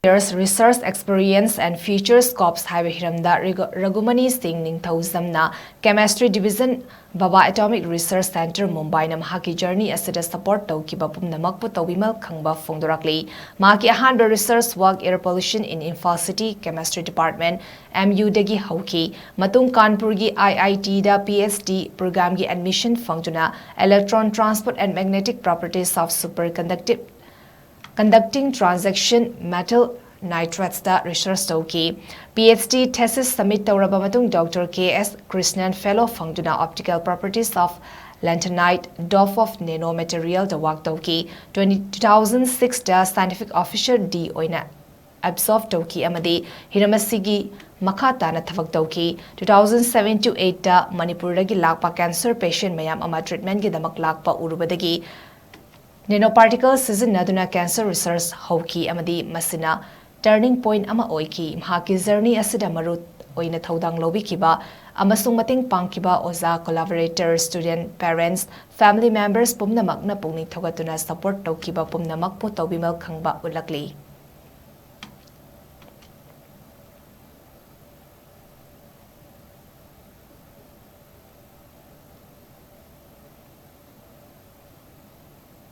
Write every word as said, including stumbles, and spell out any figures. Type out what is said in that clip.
Years Research Experience and Future Scopes ꯍꯥꯏꯕ ꯍꯤꯔꯝꯗ ꯔꯤꯒ-, ꯔꯘꯨꯃꯅꯤ ꯁꯤꯡ ꯅꯤꯡꯊꯧꯖꯝꯅ Chemistry Division, Bhabha Atomic Research Centre, ꯃꯨꯝꯕꯥꯏꯅ ꯃꯍꯥꯛꯀꯤ journey ꯑꯁꯤꯗ support ꯇꯧꯈꯤꯕ ꯄꯨꯝꯅꯃꯛꯄꯨ ꯇꯧꯕꯤꯃꯜ ꯈꯪꯕ ꯐꯣꯡꯗꯣꯔꯛꯂꯤ꯫ ꯃꯍꯥꯛꯀꯤ ꯑꯍꯥꯟꯕ research work Air Pollution in Imphal City, Chemistry Department, M U ꯗꯒꯤ ꯍꯧꯈꯤ꯫ ꯃꯇꯨꯡ ꯀꯥꯟꯄꯨꯔꯒꯤ I I T the P H D programꯒꯤ admission ꯐꯪꯗꯨꯅ Electron Transport and Magnetic Properties of Superconductive Conducting Transaction Metal Nitrides ꯇ research ꯇꯧꯈꯤ꯫ P H D thesis submit ꯇꯧꯔꯕ ꯃꯇꯨꯡ Doctor K S Krishnan Fellow ꯐꯪꯗꯨꯅ Optical Properties of Lanthanide, Doped of Nanomaterial the work ꯇꯧꯈꯤ꯫ Twenty, two thousand six ꯗ Scientific Officer D ꯑꯣꯏꯅ absorb ꯇꯧꯈꯤ ꯑꯃꯗꯤ ꯍꯤꯔꯝ ꯑꯁꯤꯒꯤ ꯃꯈꯥ ꯇꯥꯅ ꯊꯕꯛ ꯇꯧꯈꯤ꯫ Two thousand seven to eight ꯗ ꯃꯅꯤꯄꯨꯔꯗꯒꯤ ꯂꯥꯛꯄ cancer patient ꯃꯌꯥꯝ ꯑꯃ treatmentꯒꯤꯗꯃꯛ ꯂꯥꯛꯄ ꯎꯔꯨꯕꯗꯒꯤ nanoparticle ꯁꯤꯖꯤꯟꯅꯗꯨꯅ cancer research ꯍꯧꯈꯤ ꯑꯃꯗꯤ ꯃꯁꯤꯅ turning point ꯑꯃ ꯑꯣꯏꯈꯤ꯫ ꯃꯍꯥꯛꯀꯤ journey ꯑꯁꯤꯗ ꯃꯔꯨ ꯑꯣꯏꯅ ꯊꯧꯗꯥꯡ ꯂꯧꯕꯤꯈꯤꯕ ꯑꯃꯁꯨꯡ ꯃꯇꯦꯡ ꯄꯥꯡꯈꯤꯕ ꯑꯣꯖꯥ, collaborator, student, parents, family members ꯄꯨꯝꯅꯃꯛꯅ ꯄꯨꯛꯅꯤꯡ ꯊꯧꯒꯠꯇꯨꯅ support ꯇꯧꯈꯤꯕ ꯄꯨꯝꯅꯃꯛꯄꯨ ꯇꯧꯕꯤꯃꯜ ꯈꯪꯕ ꯎꯠꯂꯛꯂꯤ꯫